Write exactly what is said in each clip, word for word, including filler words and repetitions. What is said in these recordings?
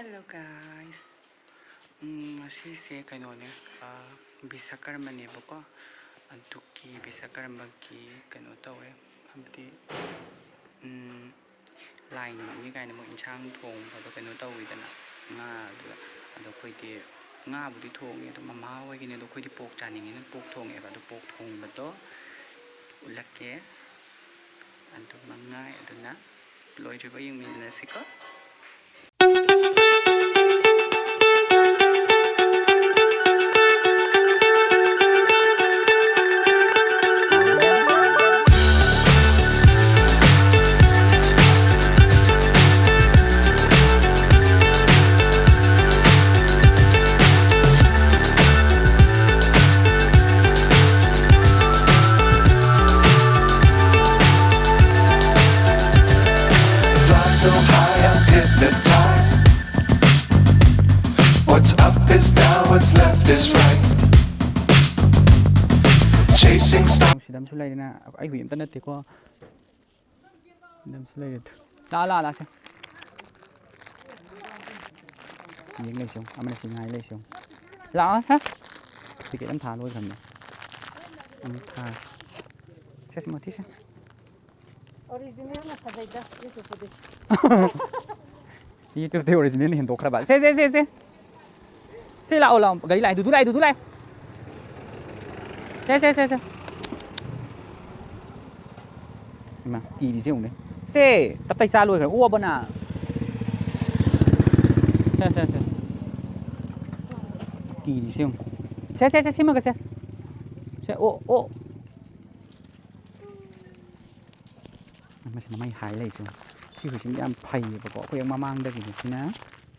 Hello guys. ꯎꯝ, ꯉꯁꯤꯁꯦ ꯀꯩꯅꯣꯅꯦ, ꯑ, ꯕꯤꯁꯀꯔꯃꯅꯦꯕꯀꯣ꯫ ꯑꯗꯨꯒꯤ ꯕꯤꯁꯀꯔꯃꯒꯤ ꯀꯩꯅꯣ ꯇꯧꯋꯦ, ꯍꯥꯏꯕꯗꯤ, ꯎꯝ, ꯂꯥꯏ ꯅꯨꯃꯤꯠꯅꯤ ꯀꯥꯏꯅ ꯃꯣꯏ ꯏꯟꯁꯥꯡ ꯊꯣꯡꯕꯗꯣ ꯀꯩꯅꯣ ꯇꯧꯋꯤꯗꯅ, ꯉꯥ ꯑꯗꯨꯗ꯫ ꯑꯗꯣ ꯑꯩꯈꯣꯏꯗꯤ ꯉꯥꯕꯨꯗꯤ ꯊꯣꯡꯉꯦ, ꯑꯗꯣ ꯃꯃꯥ ꯍꯣꯏꯒꯤꯅꯦ, ꯑꯗꯣ ꯑꯩꯈꯣꯏꯗꯤ ꯄꯣꯛ ꯆꯥꯅꯤꯡꯉꯦꯅ ꯄꯣꯛ ꯊꯣꯡꯉꯦꯕ꯫ ꯑꯗꯣ ꯄꯣꯛ ꯊꯣꯡꯕꯗꯣ ꯎꯠꯂꯛꯀꯦ꯫ ꯑꯗꯨ ꯃꯉꯥꯏ꯫ ꯑꯗꯨꯅ ꯂꯣꯏꯗ꯭ꯔꯤꯕ ꯌꯦꯡꯃꯤꯟꯅꯁꯤꯀꯣ꯫ Fly so high, I'm hypnotized. What's up is down, what's left is right. Chasing stars. ꯁꯤꯗ ꯑꯃꯁꯨ ꯂꯩꯔꯦꯅ, ꯑꯩ ꯍꯨꯏ ꯑꯝꯇ ꯅꯠꯇꯦꯀꯣ꯫ ꯁꯤꯗ ꯑꯃꯁꯨ ꯂꯩꯔꯦ꯫ ꯂꯥꯛꯑꯣ, ꯂꯥꯛꯑꯣ, ꯂꯥꯛꯑꯣ, ꯁꯦ꯫ ꯌꯦꯡ ꯂꯩꯁꯦ ꯌꯦꯡꯉꯨ꯫ ꯑꯃꯅ ꯁꯤ ꯉꯥꯏ ꯂꯩꯁꯦ ꯌꯦꯡꯉꯨ꯫ ꯂꯥꯛꯑꯣ, ꯍꯦ꯫ ꯇꯤꯀꯦꯠ ꯑꯃ ꯊꯥ ꯂꯣꯏꯈ꯭ꯔꯕꯅꯦ꯫ ꯑꯃꯨꯛ ꯊꯥ꯫ ꯁꯦ, ꯁꯤ ꯃꯊꯤꯁꯦ꯫ ꯑꯣꯔꯤꯖꯤꯅꯦꯜꯅ ꯐꯖꯩꯗ, ꯌꯨꯇ꯭ꯌꯨꯕꯄꯨꯗꯤ꯫ ꯌꯨꯇ꯭ꯌꯨꯕꯇꯩ ꯑꯣꯔꯤꯖꯤꯅꯦꯜꯅ ꯍꯦꯟꯗꯣꯛꯈ꯭ꯔꯕ꯫ ꯁꯦ, ꯁꯦ, ꯁꯦ, ꯁꯦ꯫ ꯁꯦ, ꯂꯥꯛꯑꯣ, ꯂꯥꯛꯑꯣ꯫ ꯒꯥꯔꯤ ꯂꯥꯛꯑꯦ, ꯗꯨꯗꯨ ꯂꯥꯛꯑꯦ, ꯗꯨꯗꯨ ꯂꯥꯛꯑꯦ꯫ ꯁꯦ, ꯁꯦ, ꯁꯦ, ꯁꯦ꯫ ꯏꯃꯥ, ꯀꯤꯔꯤꯁꯦ ꯌꯦꯡꯉꯨꯅꯦ꯫ ꯁꯦ, ꯇꯞ ꯇꯥꯏ ꯆꯥ ꯂꯣꯏꯈ꯭ꯔꯦ꯫ ꯑꯣꯛꯑꯕꯣ ꯅꯪ? ꯁꯦ, ꯁꯦ, ꯁꯦ, ꯁꯦ꯫ ꯀꯤꯔꯤꯁꯦ ꯌꯦꯡꯉꯨ꯫ ꯁꯦ, ꯁꯦ, ꯁꯦ, ꯁꯤꯃꯒ ꯁꯦ꯫ ꯁꯦ, ꯑꯣ, ꯑꯣ꯫ ꯃꯁꯤꯅ ꯃꯩ ꯍꯥꯏ ꯂꯩꯁꯦ꯫ ꯁꯤ ꯍꯨꯏꯁꯤꯃꯗꯤ ꯌꯥꯝ ꯐꯩꯌꯦꯕꯀꯣ꯫ ꯑꯩꯈꯣꯏ ꯍꯦꯛ ꯃꯃꯥꯡꯗꯒꯤꯅꯤ ꯁꯤꯅ꯫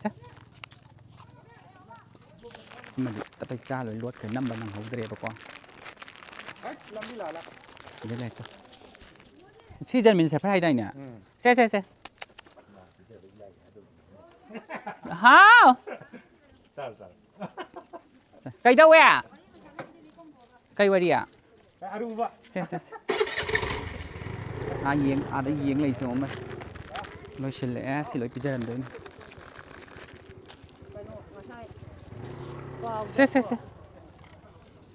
ꯁꯦ꯫ ꯑꯃꯗꯤ ꯑꯇꯩ ꯆꯥ ꯂꯣꯏ ꯂꯣꯠꯈ꯭ꯔꯦ, ꯅꯝꯕ ꯅꯪꯍꯧꯗ꯭ꯔꯦꯕꯀꯣ꯫ ꯁꯤꯗ ꯂꯩꯔꯦ꯫ ꯁꯤ ꯖꯔꯃꯟ ꯁꯦꯐꯔ ꯍꯥꯏꯗꯥꯏꯅꯦ? ꯎꯝ꯫ ꯁꯦ, ꯁꯦ, ꯁꯦ꯫ ꯍꯥꯎ! ꯆꯥꯔꯣ, ꯆꯥꯔꯣ꯫ ꯀꯩꯗꯧꯋꯦ? ꯀꯩ ꯋꯥꯔꯤ? ꯑꯔꯨꯕ꯫ ꯁꯦ, ꯁꯦ, ꯁꯦ꯫ ꯑꯥ ꯌꯦꯡ-, ꯑꯥꯗ ꯌꯦꯡ ꯂꯩꯁꯦ ꯑꯃ꯫ ꯂꯣꯏꯁꯤꯜꯂꯛꯑꯦ, ꯁꯤ ꯂꯣꯏ ꯄꯤꯖꯔꯝꯗꯣꯏꯅꯤ꯫ ꯁꯦ, ꯁꯦ, ꯁꯦ꯫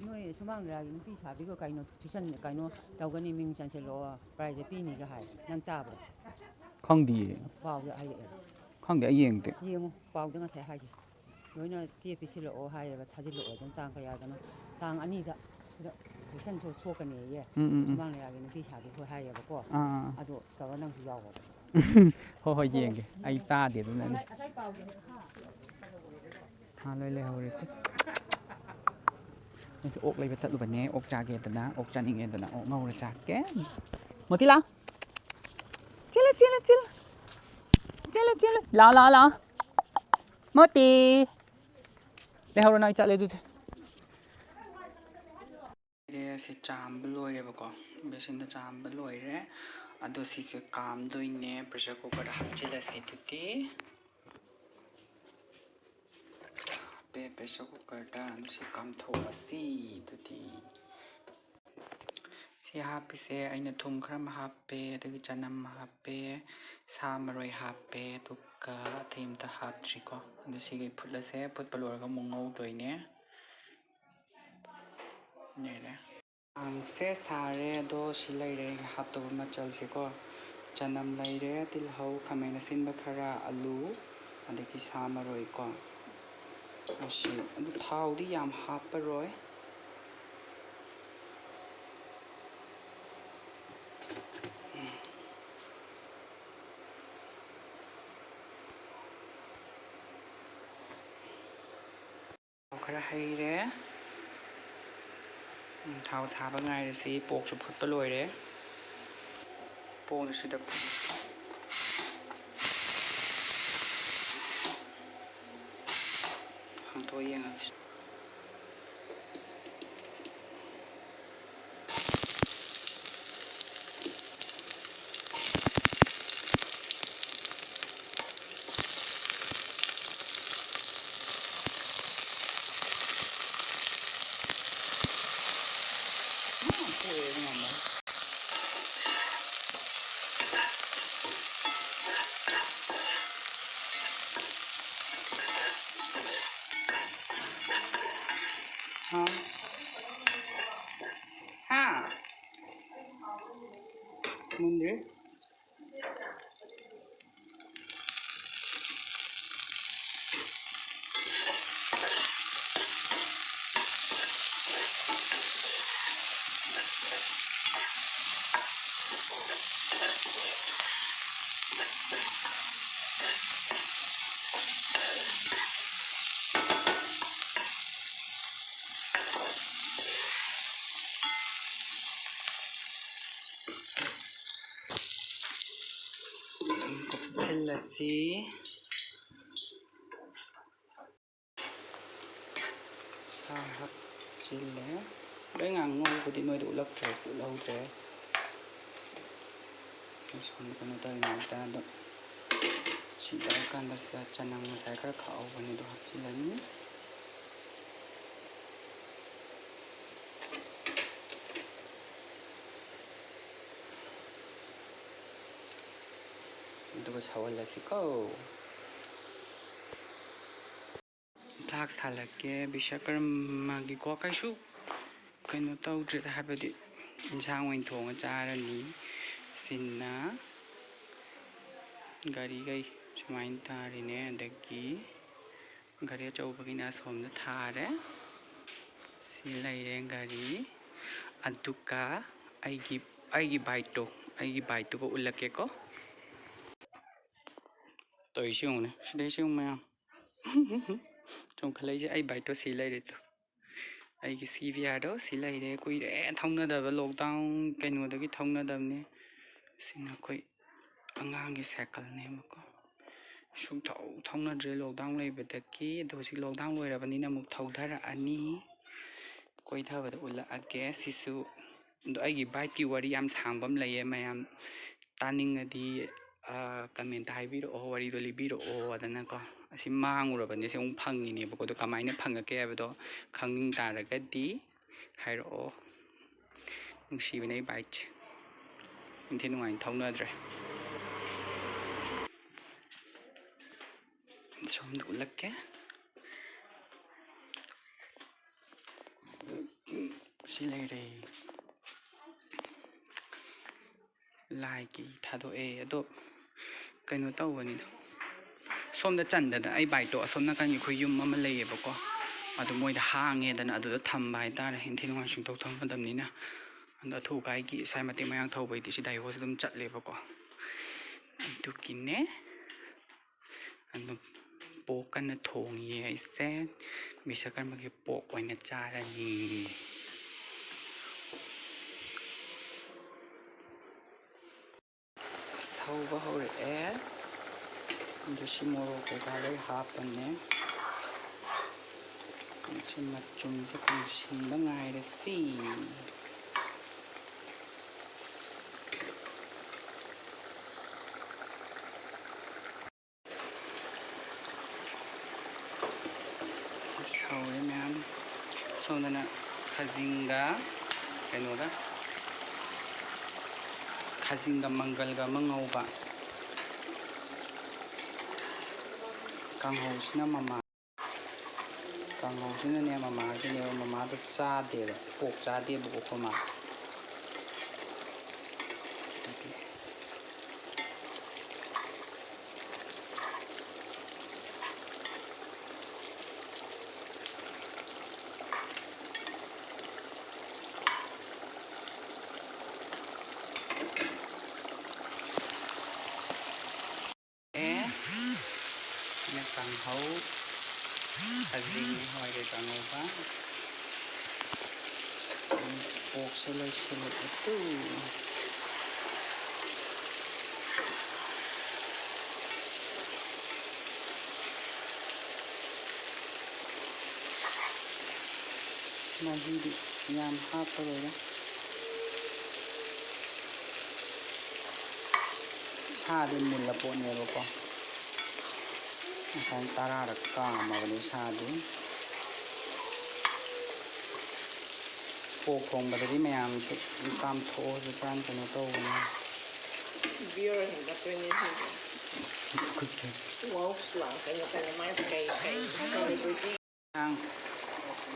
ꯅꯣꯏ ꯁꯨꯃꯥꯡ ꯂꯤꯂꯥꯒꯤ ꯅꯨꯄꯤ ꯁꯥꯕꯤꯒ ꯀꯩꯅꯣ ꯇꯨꯏꯁꯟ ꯀꯩꯅꯣ ꯇꯧꯒꯅꯤ, ꯃꯤꯡ ꯆꯟꯁꯤꯜꯂꯛꯑꯣ, ꯄ꯭ꯔꯥꯏꯖ ꯄꯤꯅꯤꯒ ꯍꯥꯏ꯫ ꯅꯪ ꯇꯥꯕ꯭ꯔꯣ? ꯈꯪꯗꯤꯌꯦ꯫ ꯄꯥꯎꯗ ꯍꯥꯏꯔꯛꯑꯦ꯫ ꯈꯪꯗꯦ, ꯑꯩ ꯌꯦꯡꯗꯦ꯫ ꯌꯦꯡꯉꯨ, ꯄꯥꯎꯗ ꯉꯁꯥꯏ ꯍꯥꯏꯒꯦ꯫ ꯂꯣꯏꯅ ꯆꯦ ꯄꯤꯁꯤꯜꯂꯛꯑꯣ ꯍꯥꯏꯌꯦꯕ, ꯊꯥꯖꯤꯜꯂꯛꯑꯣ ꯑꯗꯨꯝ, ꯇꯥꯡ ꯀꯌꯥꯗꯅꯣ? ꯇꯥꯡ ꯑꯅꯤꯗ ꯁꯤꯗ ꯇꯨꯏꯁꯟ ꯁꯣ-, ꯁꯣꯛꯀꯅꯤꯌꯦ꯫ ꯎꯝ, ꯎꯝ, ꯎꯝ꯫ ꯁꯨꯃꯥꯡ ꯂꯤꯂꯥꯒꯤ ꯅꯨꯄꯤ ꯁꯥꯕꯤ ꯍꯣꯏ ꯍꯥꯏꯌꯦꯕꯀꯣ꯫ ꯑꯥ, ꯑꯥ, ꯑꯥ꯫ ꯑꯗꯣ ꯇꯧꯔ ꯅꯪꯁꯨ ꯌꯥꯎꯔꯣ꯫ ꯍꯣꯏ, ꯍꯣꯏ, ꯌꯦꯡꯒꯦ꯫ ꯑꯩ ꯇꯥꯗꯦ ꯑꯗꯨꯅꯅꯦ꯫ ꯉꯁꯥꯏ ꯄꯥꯎꯗ ꯍꯥ? ꯊꯥ ꯂꯣꯏ ꯂꯩꯍꯧꯔꯦ꯫ ꯑꯩꯁꯦ ꯑꯣꯛ ꯂꯩꯕ ꯆꯠꯂꯨꯕꯅꯦ, ꯑꯣꯛ ꯆꯥꯒꯦꯗꯅ, ꯑꯣꯛ ꯆꯥꯅꯤꯡꯉꯦꯗꯅ ꯑꯣꯛ ꯉꯧꯔ ꯆꯥꯒꯦ꯫ ꯃꯣꯇꯤ ꯂꯥꯎ꯫ ꯆꯤꯜꯂ, ꯆꯤꯜꯂ, ꯆꯤꯜꯂ꯫ ꯆꯤꯜꯂ, ꯆꯤꯜꯂ꯫ ꯂꯥꯎ, ꯂꯥꯎ, ꯂꯥꯎ꯫ ꯃꯣꯇꯤ꯫ ꯂꯩꯍꯧꯔꯣ, ꯅꯪ, ꯑꯩ ꯆꯠꯂꯦ ꯑꯗꯨꯗꯤ꯫ ꯁꯤ ꯆꯥꯝꯕ ꯂꯣꯏꯔꯦꯕꯀꯣ, ꯕꯦꯁꯤꯟꯗ ꯆꯥꯝꯕ ꯂꯣꯏꯔꯦ꯫ ꯑꯗꯣ ꯁꯤꯁꯦ ꯀꯥꯝꯗꯣꯏꯅꯦ, ꯄ꯭ꯔꯦꯁꯔ ꯀꯨꯀꯔꯗ ꯍꯥꯞꯆꯤꯜꯂꯁꯤ ꯑꯗꯨꯗꯤ꯫ ꯍꯥꯞꯄꯦ ꯄ꯭ꯔꯦꯁꯔ ꯀꯨꯀꯔꯗ, ꯑꯗꯨ ꯁꯤ ꯀꯥꯝꯊꯣꯛꯑꯁꯤ ꯑꯗꯨꯗꯤ꯫ ꯁꯤ ꯍꯥꯞꯄꯤꯁꯦ ꯑꯩꯅ ꯊꯨꯝ ꯈꯔ ꯑꯃ ꯍꯥꯞꯄꯦ, ꯑꯗꯒꯤ ꯆꯅꯝ ꯍꯥꯞꯄꯦ, ꯁꯥ ꯃꯔꯣꯏ ꯍꯥꯞꯄꯦ, ꯑꯗꯨꯒ ꯑꯇꯩ ꯑꯝꯇ ꯍꯥꯞꯇ꯭ꯔꯤꯀꯣ꯫ ꯑꯗꯨ ꯁꯤꯒꯤ ꯐꯨꯠꯂꯁꯦ, ꯐꯨꯠꯄ ꯂꯣꯏꯔꯒ ꯑꯃꯨꯛ ꯉꯧꯗꯣꯏꯅꯦ꯫ ꯂꯩꯔꯦ꯫ ꯈꯥꯡꯁꯦ ꯁꯥꯔꯦ, ꯑꯗꯣ ꯁꯤ ꯂꯩꯔꯦ ꯑꯩꯅ ꯍꯥꯞꯇꯧꯕ ꯃꯆꯜꯁꯦꯀꯣ꯫ ꯆꯅꯝ ꯂꯩꯔꯦ, ꯇꯤꯜꯍꯧ, ꯈꯥꯃꯦꯟ ꯑꯁꯤꯟꯕ ꯈꯔ, ꯑꯂꯨ, ꯑꯗꯒꯤ ꯁꯥ ꯃꯔꯣꯏꯀꯣ꯫ ꯑꯁꯤ ꯑꯗꯨ ꯊꯥꯎꯗꯤ ꯌꯥꯝ ꯍꯥꯞꯄꯔꯣꯏ꯫ ꯊꯥꯎ ꯈꯔ ꯍꯩꯔꯦ꯫ ꯎꯝ, ꯊꯥꯎ ꯁꯥꯕ ꯉꯥꯏꯔꯁꯤ꯫ ꯄꯣꯛꯁꯨ ꯐꯨꯠꯄ ꯂꯣꯏꯔꯦ꯫ ꯄꯣꯛꯁꯤꯗ ꯍꯥꯡꯗꯣꯛꯑ ꯌꯦꯡꯉꯒꯦ꯫ ꯍꯥ? ꯍꯥ? ꯃꯨꯟꯗ꯭ꯔꯤ꯫ ꯑꯗꯨꯝ ꯀꯨꯞꯁꯤꯜꯂꯁꯤ꯫ ꯁꯥ ꯍꯥꯞꯆꯤꯜꯂꯦ꯫ ꯂꯣꯏ ꯉꯥꯡ ꯉꯧꯕꯗꯤ ꯅꯣꯏꯗ ꯎꯠꯂꯛꯇ꯭ꯔꯦ, ꯎꯠꯍꯧꯗ꯭ꯔꯦ꯫ ꯑꯩ ꯁꯣꯝꯗ ꯀꯩꯅꯣ ꯇꯧꯔꯤꯉꯩꯗ ꯑꯗꯨꯝ ꯁꯤ ꯇꯧꯔꯀꯥꯟꯗ ꯁꯤꯗ ꯆꯅꯝ ꯉꯁꯥꯏ ꯈꯔ ꯈꯥꯛꯍꯧꯕꯅꯦ, ꯑꯗꯨ ꯍꯥꯞꯆꯤꯜꯂꯅꯤ꯫ ꯑꯗꯨꯒ ꯁꯧꯍꯜꯂꯁꯤꯀꯣ꯫ ꯐ꯭ꯂꯥꯛꯁ ꯊꯥꯜꯂꯛꯀꯦ꯫ ꯕꯤꯁꯀꯔꯃꯒꯤꯀꯣ ꯀꯩꯁꯨ ꯀꯩꯅꯣ ꯇꯧꯗ꯭ꯔꯦꯗ, ꯍꯥꯏꯕꯗꯤ ꯏꯟꯁꯥꯡ ꯑꯣꯏꯅ ꯊꯣꯡꯉ ꯆꯥꯔꯅꯤ꯫ ꯁꯤꯅ ꯒꯥꯔꯤꯈꯩ ꯁꯨꯃꯥꯏꯅ ꯊꯥꯔꯤꯅꯦ꯫ ꯑꯗꯒꯤ ꯒꯥꯔꯤ ꯑꯆꯧꯕꯒꯤꯅ ꯑꯁꯣꯝꯗ ꯊꯥꯔꯦ꯫ ꯁꯤ ꯂꯩꯔꯦ ꯒꯥꯔꯤ꯫ ꯑꯗꯨꯒ ꯑꯩꯒꯤ, ꯑꯩꯒꯤ ꯕꯥꯏꯛꯇꯣ, ꯑꯩꯒꯤ ꯕꯥꯏꯛꯇꯨꯒ ꯎꯠꯂꯛꯀꯦꯀꯣ꯫ ꯇꯧꯔꯤꯁꯤ ꯌꯦꯡꯉꯨꯅꯦ, ꯁꯤꯗꯩꯁꯤ ꯌꯦꯡꯉꯨ ꯃꯌꯥꯝ꯫ ꯆꯣꯡꯈꯠꯂꯛꯏꯁꯦ ꯑꯩ ꯕꯥꯏꯛꯇꯣ ꯁꯤ ꯂꯩꯔꯦ ꯇꯨ꯫ ꯑꯩꯒꯤ ꯁꯤ ꯕꯤ ꯑꯥꯔꯗꯣ ꯁꯤ ꯂꯩꯔꯦ꯫ ꯀꯨꯏꯔꯦ ꯊꯧꯅꯗꯕ, ꯂꯣꯛꯗꯥꯎꯟ ꯀꯩꯅꯣꯗꯒꯤ ꯊꯧꯅꯗꯕꯅꯦ꯫ ꯁꯤꯅ ꯑꯩꯈꯣꯏ ꯑꯉꯥꯡꯒꯤ ꯁꯥꯏꯀꯜꯅꯦꯕꯀꯣ꯫ ꯁꯨꯡꯊꯧ ꯊꯧꯅꯗ꯭ꯔꯦ ꯂꯣꯛꯗꯥꯎꯟ ꯂꯩꯕꯗꯒꯤ꯫ ꯑꯗꯣ ꯍꯧꯖꯤꯛ ꯂꯣꯛꯗꯥꯎꯟ ꯂꯣꯏꯔꯕꯅꯤꯅ ꯑꯃꯨꯛ ꯊꯧꯊꯔꯛꯑꯅꯤ꯫ ꯀꯣꯏꯊꯕꯗ ꯎꯠꯂꯛꯑꯒꯦ꯫ ꯁꯤꯁꯨ ꯑꯗꯣ ꯑꯩꯒꯤ ꯕꯥꯏꯛꯀꯤ ꯋꯥꯔꯤ ꯌꯥꯝ ꯁꯥꯡꯕ ꯑꯃ ꯂꯩꯌꯦ, ꯃꯌꯥꯝ ꯇꯥꯅꯤꯡꯉꯗꯤ, ꯑ, ꯀꯃꯦꯟꯇ ꯍꯥꯏꯕꯤꯔꯛꯑꯣ, ꯋꯥꯔꯤꯗꯣ ꯂꯤꯕꯤꯔꯛꯑꯣ ꯑꯗꯨꯅꯀꯣ꯫ ꯑꯁꯤ ꯃꯥꯡꯉꯨꯔꯕꯅꯦ, ꯁꯤ ꯑꯃꯨꯛ ꯐꯪꯉꯤꯅꯦꯕꯀꯣ꯫ ꯑꯗꯣ ꯀꯃꯥꯏꯅ ꯐꯪꯉꯛꯀꯦ ꯍꯥꯏꯕꯗꯣ ꯈꯪꯅꯤꯡ ꯇꯥꯔꯒꯗꯤ ꯍꯥꯏꯔꯛꯑꯣ꯫ ꯅꯨꯡꯁꯤꯕꯅꯦ ꯑꯩ ꯕꯥꯏꯛꯁꯦ꯫ ꯏꯟꯊꯤ ꯅꯨꯡꯉꯥꯏꯅ ꯊꯧꯅꯗ꯭ꯔꯦ꯫ ꯁꯣꯝꯗ ꯎꯠꯂꯛꯀꯦ꯫ ꯁꯤ ꯂꯩꯔꯦ꯫ ꯂꯥꯏꯒꯤ ꯊꯥꯗꯣꯛꯑꯦ꯫ ꯑꯗꯣ ꯀꯩꯅꯣ ꯇꯧꯕꯅꯤꯗ, ꯁꯣꯝꯗ ꯆꯟꯗꯅ ꯑꯩ ꯕꯥꯏꯛꯇꯣ ꯑꯁꯣꯝ ꯅꯥꯀꯟꯒꯤ ꯑꯩꯈꯣꯏ ꯌꯨꯝ ꯑꯃ ꯂꯩꯌꯦꯕꯀꯣ, ꯑꯗꯨ ꯃꯣꯏꯗ ꯍꯥꯡꯉꯦꯗꯅ ꯑꯗꯨꯗ ꯊꯝꯕ ꯍꯥꯏꯇꯥꯔꯦ, ꯏꯟꯊꯤ ꯅꯨꯡꯉꯥꯏ ꯁꯨꯡꯇꯧ ꯊꯝꯃꯗꯕꯅꯤꯅ꯫ ꯑꯗꯣ ꯑꯊꯨ ꯑꯀꯥꯏꯒꯤ ꯏꯁꯥ ꯃꯇꯦꯛ ꯃꯌꯥꯡ ꯊꯧꯕꯩꯗꯤ ꯁꯤ ꯗꯥꯏꯋꯣꯁ ꯑꯗꯨꯝ ꯆꯠꯂꯦꯕꯀꯣ꯫ ꯑꯗꯨꯒꯤꯅꯦ꯫ ꯑꯗꯨ ꯄꯣꯛ ꯀꯟꯅ ꯊꯣꯡꯉꯤꯌꯦ ꯑꯩꯁꯦ꯫ ꯕꯤꯁꯀꯔꯃꯒꯤ ꯄꯣꯛ ꯑꯣꯏꯅ ꯆꯥꯔꯅꯤ꯫ ꯁꯧꯕ ꯍꯧꯔꯛꯑꯦ꯫ ꯑꯗꯨ ꯁꯤ ꯃꯣꯔꯣꯛ ꯀꯩꯀꯥ ꯂꯣꯏ ꯍꯥꯞꯄꯅꯦ꯫ ꯁꯤ ꯃꯆꯨꯝꯁꯦ ꯀꯪꯁꯤꯟꯕ ꯉꯥꯏꯔꯁꯤ꯫ ꯁꯧꯔꯦ ꯃꯌꯥꯝ꯫ ꯁꯣꯝꯗꯅ ꯈꯥꯖꯤꯡꯒ ꯀꯩꯅꯣꯒ, ꯈꯥꯖꯤꯡꯒ ꯃꯪꯒꯜꯒ ꯑꯃ ꯉꯧꯕ꯫ ꯀꯥꯡꯍꯧꯁꯤꯅ ꯃꯃꯥ꯫ ꯀꯥꯡꯍꯧꯁꯤꯅꯅꯦ ꯃꯃꯥꯒꯤꯅꯦꯕ, ꯃꯃꯥꯗꯣ ꯆꯥꯗꯦꯕ, ꯄꯣꯛ ꯆꯥꯗꯦꯕꯀꯣ ꯑꯩꯈꯣꯏ ꯃꯥ꯫ ꯑꯗꯨꯒꯤ꯫ ꯑꯦ, ꯁꯤꯅ ꯀꯥꯡꯍꯧ, ꯈꯥꯖꯤꯡ ꯍꯋꯥꯏꯖꯥꯔ ꯀꯥꯡꯍꯧꯒ꯫ ꯄꯣꯛꯁꯦ ꯂꯣꯏꯁꯤꯜꯂꯛꯑꯦ ꯇꯨ꯫ ꯃꯍꯤꯗꯤ ꯌꯥꯝ ꯍꯥꯞꯄꯔꯣꯏꯗ꯫ ꯁꯥꯗꯤ ꯃꯨꯜꯂ ꯄꯣꯠꯅꯦꯕꯀꯣ꯫ ꯉꯁꯥꯏ ꯇꯔꯥꯔꯛ ꯀꯥꯝꯃꯕꯅꯤ ꯁꯥꯗꯤ꯫ ꯄꯣꯛ ꯊꯣꯡꯕꯗꯗꯤ ꯃꯌꯥꯝꯁꯨ ꯑꯗꯨꯝ ꯀꯥꯝꯊꯣꯛꯑꯣ ꯍꯧꯖꯤꯛꯀꯥꯟ ꯀꯩꯅꯣ ꯇꯧꯕꯅꯤꯅ꯫ ꯕꯤꯌꯔ ꯍꯦꯟꯒꯠꯇꯣꯏꯅꯦ ꯁꯤꯁꯦ꯫ ꯋꯥꯎꯁ ꯂꯥꯎ ꯀꯩꯅꯣ ꯀꯩꯅꯣ ꯃꯥꯏ ꯀꯩ ꯀꯩ ꯁꯦꯂꯦꯕ꯭ꯔꯤꯇꯤ꯫ ꯏꯟꯁꯥꯡ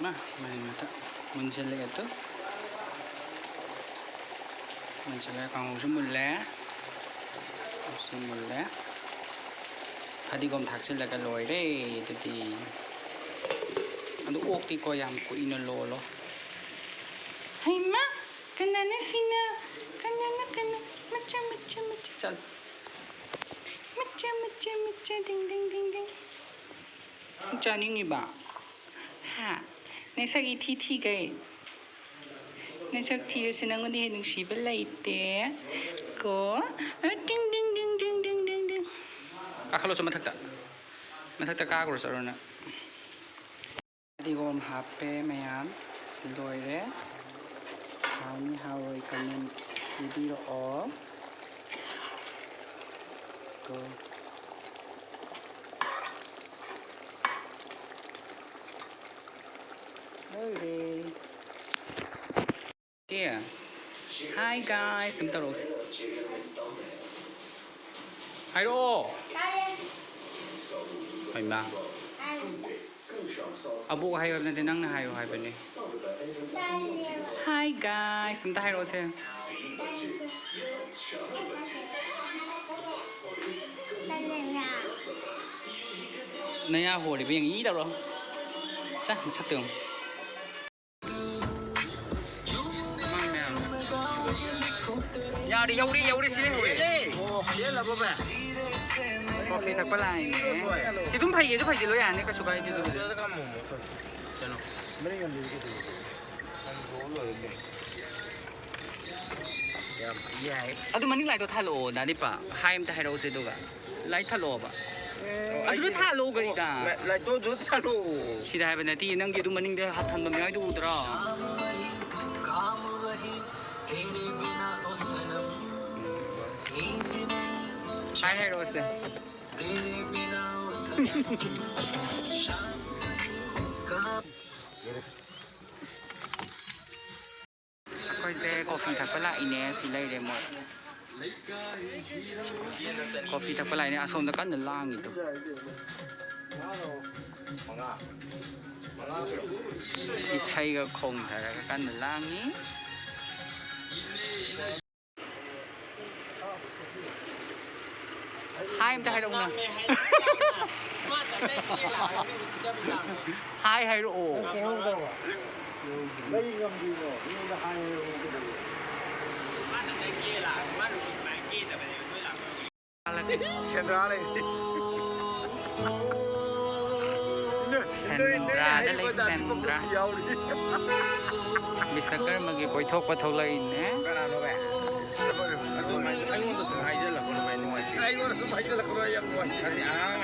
ꯃꯥ ꯃꯅꯤꯟ ꯃꯊꯛ ꯃꯨꯟꯁꯤꯜꯂꯛꯑꯦ ꯇꯨ꯫ ꯃꯨꯟꯁꯤꯜꯂꯦ, ꯀꯥꯡꯍꯧꯁꯨ ꯃꯨꯜꯂꯦ꯫ ꯀꯥꯡꯍꯧꯁꯨ ꯃꯨꯜꯂꯦ꯫ ꯐꯗꯤꯒꯣꯝ ꯊꯥꯛꯆꯤꯜꯂꯒ ꯂꯣꯏꯔꯦ꯫ ꯑꯗꯨꯗꯤ ꯑꯗꯨ ꯑꯣꯛꯇꯤꯀꯣ ꯌꯥꯝ ꯀꯨꯏꯅ ꯂꯣꯜꯂꯣ꯫ ꯍꯩꯃꯥ! ꯀꯅꯥꯅ ꯁꯤꯅ? ꯀꯅꯥꯅ, ꯀꯅꯥ? ꯃꯆꯥ, ꯃꯆꯥ, ꯃꯆꯥ꯫ ꯆꯠꯂꯣ꯫ ꯃꯆꯥ, ꯃꯆꯥ, ꯃꯆꯥ, ꯗꯤꯡ, ꯗꯤꯡ, ꯗꯤꯡ, ꯗꯤꯡ꯫ ꯆꯥꯅꯤꯡꯉꯤꯕ? ꯍꯥ? ꯅꯁꯛ ꯏꯊꯤ ꯊꯤꯒꯩ꯫ ꯅꯁꯛ ꯊꯤꯔꯁꯨ ꯅꯪꯉꯣꯟꯗ ꯍꯦꯟꯅ ꯅꯨꯡꯁꯤꯕ ꯂꯩꯇꯦ꯫ ꯀꯣ? ꯗꯤꯡ, ꯗꯤꯡ, ꯗꯤꯡ꯫ ꯀꯥꯈꯠꯂꯣ ꯆꯣ ꯃꯊꯛꯇ꯫ ꯃꯊꯛꯇ ꯀꯥꯈ꯭ꯔꯣ ꯆꯠꯂꯣ ꯅꯪ꯫ ꯐꯗꯤꯒꯣꯝ ꯍꯥꯞꯄꯦ ꯃꯌꯥꯝ꯫ ꯁꯤ ꯂꯣꯏꯔꯦ꯫ ꯍꯥꯎꯅꯤ ꯍꯥꯎꯔꯣꯏ comment ꯄꯤꯕꯤꯔꯛꯑꯣ꯫ ꯀꯣ꯫ ꯂꯣꯏꯔꯦ꯫ Hi guys ꯑꯗꯨꯝ ꯇꯧꯔꯛꯎꯁꯦ꯫ ꯍꯥꯏꯔꯛꯑꯣ꯫ ꯍꯩꯃꯥ꯫ ꯑꯕꯣꯛ ꯍꯥꯏꯌꯣ ꯍꯥꯏꯕ ꯅꯠꯇꯦ, ꯅꯪꯅ ꯍꯥꯏꯌꯣ ꯍꯥꯏꯕꯅꯦ꯫ Hi guys ꯑꯝꯇ ꯍꯥꯏꯔꯛꯑꯣꯁꯦ꯫ ꯅꯌꯥ ꯍꯣꯔꯤꯕ ꯌꯦꯡꯉꯤ ꯇꯧꯔꯣ꯫ ꯆꯥ ꯃꯁꯛꯇꯣ ꯌꯦꯡꯉꯨ꯫ ꯌꯥꯔꯦ, ꯌꯧꯔꯦ, ꯌꯧꯔꯦ, ꯁꯤ ꯂꯩꯍꯧꯔꯦ꯫ ꯑꯣ, ꯍꯦꯜꯂꯕꯣ ꯚꯥꯏ? ꯀꯣꯐꯤ ꯊꯛꯄ ꯂꯥꯛꯏꯅꯦ꯫ ꯁꯤ ꯑꯗꯨꯝ ꯐꯩꯌꯦꯁꯨ ꯐꯩꯖꯤꯜꯂꯣ ꯌꯥꯅꯤ, ꯀꯩꯁꯨ ꯀꯥꯏꯗꯦ ꯑꯗꯨꯕꯨꯗꯤ꯫ ꯀꯩꯅꯣ? ꯌꯥꯝ ꯌꯥꯏ꯫ ꯑꯗꯨ ꯃꯅꯤꯡ ꯂꯥꯏꯠꯇꯣ ꯊꯥꯜꯂꯛꯑꯣ, ꯗꯥ ꯗꯤꯄꯥ꯫ ꯍꯥꯏ ꯑꯝꯇ ꯍꯥꯏꯔꯛꯎꯁꯦ ꯑꯗꯨꯒ꯫ ꯂꯥꯏꯠ ꯊꯥꯜꯂꯛꯑꯣꯕ꯫ ꯑꯣ, ꯑꯗꯨꯗ ꯑꯩꯒꯤ ꯊꯥꯜꯂꯛꯑꯣ ꯒꯥꯔꯤꯗ꯫ ꯂꯥꯏ-, ꯂꯥꯏꯠꯇꯣ ꯑꯗꯨꯗ ꯊꯥꯜꯂꯛꯑꯣ꯫ ꯁꯤꯗ ꯍꯥꯏꯕ ꯅꯠꯇꯦ, ꯅꯪꯒꯤ ꯑꯗꯨ ꯃꯅꯤꯡꯗ ꯊꯝꯕ ꯃꯌꯥꯏꯗꯨ ꯎꯗ꯭ꯔꯣ? ꯍꯥꯏ ꯍꯥꯏꯔꯛꯑꯣꯁꯦ꯫ ꯑꯩꯈꯣꯏꯁꯦ ꯀꯣꯐꯤ ꯊꯛꯄ ꯂꯥꯛꯏꯅꯦ꯫ ꯁꯤ ꯂꯩꯔꯦ ꯃꯣꯏ꯫ ꯀꯣꯐꯤ ꯊꯛꯄ ꯂꯥꯛꯏꯅꯦ꯫ ꯑꯁꯣꯝꯗ ꯀꯟꯅ ꯂꯥꯡꯉꯤꯗꯣ꯫ ꯏꯁꯩꯒ ꯈꯣꯡꯊꯔꯒ ꯀꯟꯅ ꯂꯥꯡꯉꯤ꯫ ꯑꯝꯇ ꯍꯥꯏꯔꯛꯎꯅ꯫ ꯍꯥꯏ ꯍꯥꯏꯔꯛꯑꯣ꯫ ꯀꯩ ꯍꯥꯏꯒꯗꯧꯕ? ꯂꯩ ꯉꯝꯗ꯭ꯔꯤꯅꯣ? ꯃꯤꯉꯣꯟꯗ ꯍꯥꯏ ꯍꯥꯏꯔꯛꯑꯣ ꯀꯩꯗꯧꯒꯦ? ꯁꯦꯟꯗ꯭ꯔꯥ ꯂꯩ꯫ ꯁꯦꯟꯗ꯭ꯔꯥꯗ ꯂꯩ, ꯁꯦꯟꯗ꯭ꯔꯥ꯫ ꯕꯤꯁꯀꯔꯃꯒꯤ ꯀꯣꯏꯊꯣꯛꯄ ꯊꯣꯛꯂꯛꯏꯅꯦ꯫ ꯑꯩꯉꯣꯟꯗꯁꯨ ꯍꯥꯏꯖꯜꯂꯛꯀꯅꯨ ꯚꯥꯏ, ꯅꯨꯡꯉꯥꯏꯇꯦ꯫ ꯑꯩꯉꯣꯟꯗ ꯁꯨꯝ ꯍꯥꯏꯖꯜꯂꯛꯀꯅꯨ, ꯑꯩ ꯌꯥꯝ ꯅꯨꯡꯉꯥꯏꯇꯦ꯫ ꯑꯉꯥꯡ